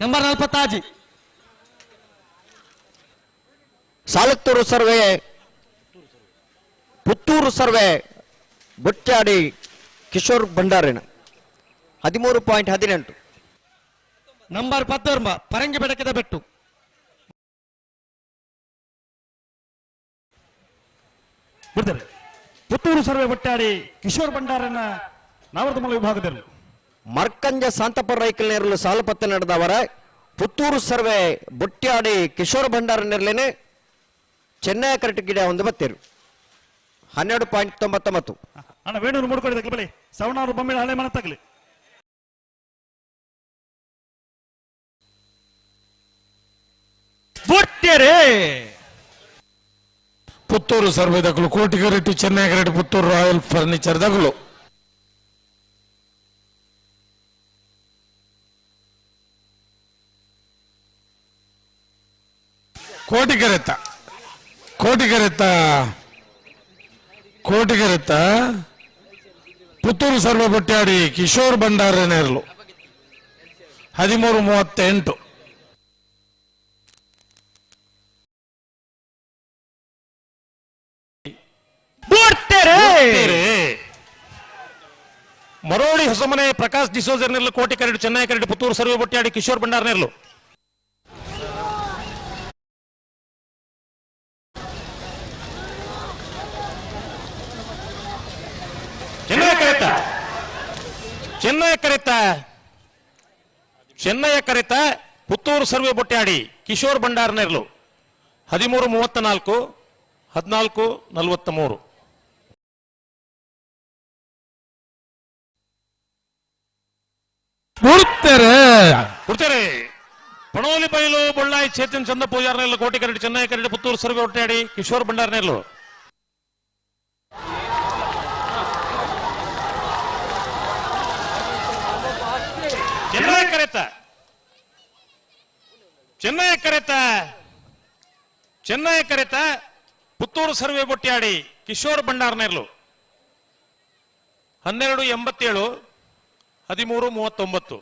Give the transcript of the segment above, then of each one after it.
Number 46. Salattur survey Puttur survey Botyadi Kishore ಭಂಡಾರಿನ 13.18. Number 19 ಪರಂಗಿ ಬೆಡಕದ ಬೆಟ್ಟು. ಬಿಡ್ತಾರೆ. Puttur survey ಬಟ್ಟಾಡಿ Kishore ಭಂಡಾರನ ನಾವರ್ದಮಲ ವಿಭಾಗದಲ್ಲಿ. ಮರ್ಕಂಜ ಸಾಂತಪ್ಪ ರೈಕಲ್ ನೇರಲು ಸಾಲುಪತ್ತೆ ನಡೆದವರ ಪುತ್ತೂರು ಸರ್ವೆ ಬೊಟ್ಯಾಡಿ ಕಿಶೋರ್ ಭಂಡಾರ ನೆರಲೇನೆ ಚೆನ್ನೈ ಕರೆಕ್ಟ್ ಗಿಡ ಒಂದು ಬತ್ತೇರು 12.99. ಅಣ್ಣ ವೇಣೂರು ಮೂಡ್ಕೊಂಡಿದ್ದ ಬಳಿ ಸವಣಾರು ಬೊಮ್ಮಿನ ಹಳೆ ಮನೆ ತಗಲಿ. ಬುಟ್ಟೆರೆ. ಪುತ್ತೂರು ಸರ್ವೆ ದಕಲು ಕೋಟಿಗರೆಟ್ಟಿ ಚೆನ್ನೈ ಕರೆಟ್ಟಿ ಪುತ್ತೂರು ರಾಯಲ್ ಫರ್ನಿಚರ್ ದಕಲು. ಕೋಟಿಗರೆತ್ತ ಕೋಟಿಗರೆತ್ತ ಕೋಟಿಗರೆತ್ತ ಪುತ್ತೂರು ಸರ್ವೆ ಬೊಟ್ಟಾಡಿ ಕಿಶೋರ್ ಭಂಡಾರ ನೇರಲು 13.38. ಬುಟ್ಟೆರೆ. ಮರೋಳಿ ಹೊಸಮನೆ ಪ್ರಕಾಶ್ ಡಿಸೋಜರ್ ನೆರಳು ಕೋಟಿ ಕರಡು ಚೆನ್ನೈ ಕರಡು ಪುತ್ತೂರು ಸರ್ವೆ ಬೊಟ್ಟಾಡಿ ಕಿಶೋರ್ ಭಂಡಾರ್ ನೆರಳು. ಚೆನ್ನೈ ಕರೆತ ಚೆನ್ನೈ ಕರೆತ ಚೆನ್ನಯ ಕರೆತ ಪುತ್ತೂರು ಸರ್ವೆ ಬೊಟ್ಟಾಡಿ ಕಿಶೋರ್ ಭಂಡಾರ್ ನೆರಳು 13.34, 14.43. ಬಿಡ್ತಾರೆ. ಕೊಡ್ತಾರೆ. ಪಣೋಲಿ ಬೈಲು ಬೊಳ್ಳಾಯಿ ಚೇತನ್ ಚಂದ ಪೂಜಾರ್ ನೆರಳು ಕೋಟಿ ಕರಡಿ ಚೆನ್ನೈ ಕರಡಿ ಪುತ್ತೂರು ಸರ್ವೆ ಒಟ್ಟಾಡಿ ಕಿಶೋರ್ ಭಂಡಾರ್ ನೆರಳು. ಚೆನ್ನೈ ಕರೆತ ಚೆನ್ನೈ ಕರೆತ ಚೆನ್ನೈ ಕರೆತ ಪುತ್ತೂರು ಸರ್ವೆ ಬೊಟ್ಟಾಡಿ ಕಿಶೋರ್ ಭಂಡಾರ್ ನೆರಳು 12.87, 13.39.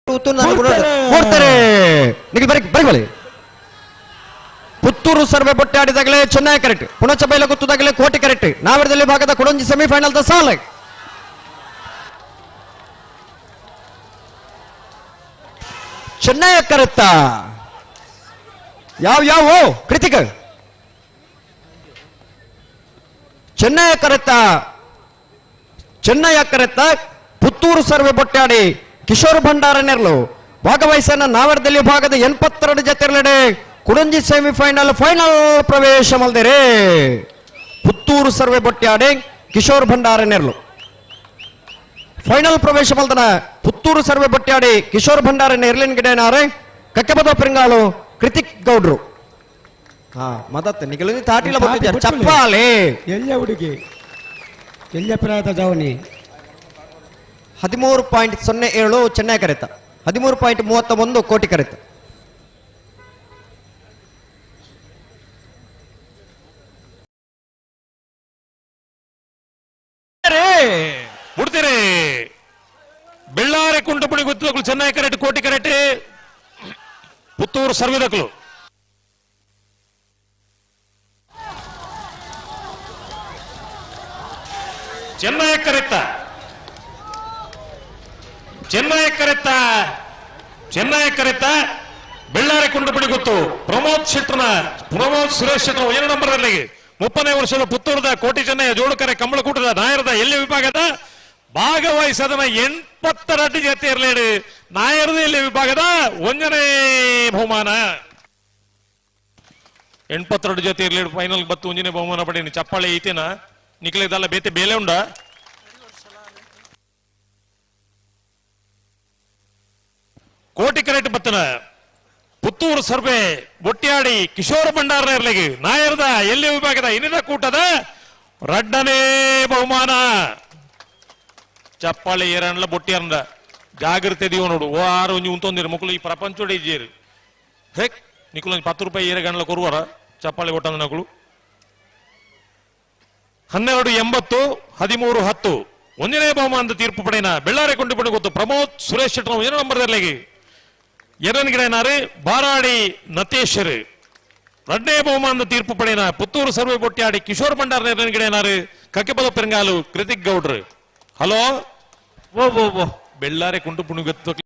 ಕೊಡ್ತಾರೆ. ನಿಖಿಲ್ ಬರಿ ಬರಿ ಬಲಿ. ಪುತ್ತೂರು ಸರ್ವೆ ಬೊಟ್ಟಾಡಿದಾಗಲೇ ಚೆನ್ನೈ ಕರೆಕ್ಟ್ ಪುಣಚ ಬೈಲ ಗುತ್ತದಾಗಲೇ ಕೋಟಿ ಕರೆಕ್ಟ್ ನಾವರದಲ್ಲಿ ಭಾಗದ ಕೊಡೊಂಜಿ ಸೆಮಿಫೈನಲ್ the ಸಾಲ. ಚೆನ್ನೈ ಕರೆಕ್ಟ ಯಾವ ಯಾವ ಕೃತಿಕ್ ಚೆನ್ನೈ ಕರೆತ್ತ ಚೆನ್ನೈ ಕರೆತ್ತ ಪುತ್ತೂರು ಸರ್ವೆ ಬೊಟ್ಟಾಡಿ ಕಿಶೋರ್ ಭಂಡಾರ ನೆರಳು ಭಾಗವಹಿಸನ ನಾವರದಲ್ಲಿ ಭಾಗದ 82 ಜತೆರಡೆ ಕುಡಂಜಿ ಸೆಮಿಫೈನಲ್ ಫೈನಲ್ ಪ್ರವೇಶ ಮಲ್ದಿರೆ. ಪುತ್ತೂರು ಸರ್ವೆ ಬೊಟ್ಟಾಡಿ ಕಿಶೋರ್ ಭಂಡಾರ ನೆರಳು ಫೈನಲ್ ಪ್ರವೇಶ ಮಲ್ದನ ಪುತ್ತೂರು ಸರ್ವೆ ಬೊಟ್ಟಾಡಿ ಕಿಶೋರ್ ಭಂಡಾರ ನೆರಳಿನ ಗಿಡನಾರೆ ಕಕ್ಕೆಬದ ಪೆರಂಗಾಲು ಕೃತಿಕ್ ಗೌಡ್ರು. ಹಾ ಮದತ್ ನಿಗಲು ತಾಟಿಲ ಬತ್ತಿದ್ದಾರೆ ಚಪ್ಪಾಳೆ. ಎಲ್ಲ ಹುಡುಗಿ ಎಲ್ಲ ಪ್ರಾಯದ ಜವನಿ. 13.07 ಚೆನ್ನೈ ಕರೆತ, 13.31 ಕೋಟಿ ಕರೆತ. ಬಿಡ್ತೀರಿ. ಬೆಳ್ಳಾರೆ ಕುಂಟಪುಣಿ ಗುತ್ತದಕ್ಕಲು ಚೆನ್ನೈ ಕರೆಟ್ ಕೋಟಿ ಕರೆಟ್ ಪುತ್ತೂರು ಸರ್ವಿದಕ್ಕಲು. ಚೆನ್ನೈ ಕರೆತ್ತ ಚೆನ್ನೈ ಕರೆತ್ತ ಚೆನ್ನೈ ಕರೆತ್ತ ಬೆಳ್ಳಾರೆ ಕುಂಟಪುಣಿ ಗೊತ್ತು ಪ್ರಮೋದ್ ಶೆಟ್ಟರ್ನ ಪ್ರಮೋದ್ ಸುರೇಶ್ ಶೆಟ್ಟರ್ 1 ನಂಬರ್ ಅಲ್ಲಿ 30ನೇ ವರ್ಷದ ಪುತ್ತೂರದ ಕೋಟಿ ಚೆನ್ನಯ್ಯ ಜೋಡುಕರೆ ಕಂಬಳಕೂಟದ ನಾಯರದ ಎಲ್ಲಿ ವಿಭಾಗದ ಭಾಗವಹಿಸದನ 82 ಜೊತೆ ಇರಲೇಡು ನಾಯರದ ಎಲ್ಲಿ ವಿಭಾಗದ 1ನೇ ಬಹುಮಾನ. 82 ಜೊತೆ ಇರಲೇಡು ಫೈನಲ್ ಬತ್ತು 1ನೇ ಬಹುಮಾನ ಪಡೀನಿ. ಚಪ್ಪಾಳೆ ಐತೇನ ನಿಖಲಿದಲ್ಲ ಬೇತೆ ಬೇಲೆ ಉಂಡ. ಕೋಟಿ ಕರೆಟ್ ಬತ್ತನ ಪುತ್ತೂರು ಸರ್ವೆ ಬೊಟ್ಯಾಡಿ ಕಿಶೋರ್ ಭಂಡಾರ ಇರ್ಲಿಗೆ ನಾಯರದ ಎಲ್ಲಿ ವಿಭಾಗದ ಇನ್ನಿದ ಕೂಟದ 2ನೇ ಬಹುಮಾನ. ಚಪ್ಪಾಳೆ ಏರಣ್ಲ ಬೊಟ್ಟಿಯರ್ನ ಜಾಗ್ರತೆ ದೀವ ನೋಡು. ಓ ಆರು ಒಂಜಿ ಉಂತೊಂದಿರು ಮುಕ್ಕಳು ಈ ಪ್ರಪಂಚೋಡೆ ಇಜ್ಜೇರು ಹೆಕ್ ನಿಕುಲು ಒಂಜಿ 10 ರೂಪಾಯಿ ಏರ ಗಂಡ್ಲ ಕೊರುವರ ಚಪ್ಪಾಳೆ ಒಟ್ಟಂದ ನಕುಲು. 12.80, 13.10. ಒಂಜನೇ ಬಹುಮಾನದ ತೀರ್ಪು ಪಡೆಯನ ಬೆಳ್ಳಾರೆ ಕೊಂಡು ಗೊತ್ತು ಪ್ರಮೋದ್ ಸುರೇಶ್ ಶೆಟ್ಟರ್ ಒಂಜನೇ ನಂಬರ್ದಲ್ಲಿ. ಎರಡನೇ ಗಿಡನಾರು ಬಾರಾಡಿ ನತೇಶರು. ಎರಡನೇ ಬಹುಮಾನದ ತೀರ್ಪು ಪಡೆಯನ ಪುತ್ತೂರು ಸರ್ವೆ ಬೊಟ್ಟಾಡಿ ಕಿಶೋರ್ ಭಂಡಾರ. ಎರಡನೇ ಗಿಡನಾರು ಕಕ್ಕೆಪದ ಪೆರಂಗಾಲು ಕೃತಿಕ್ ಗೌಡ್ರು. ಹಲೋ. ಓ ಓ ಓ. ಬೆಳ್ಳಾರೆ ಕುಂಟು ಪುಣಿಗೊತ್ತು.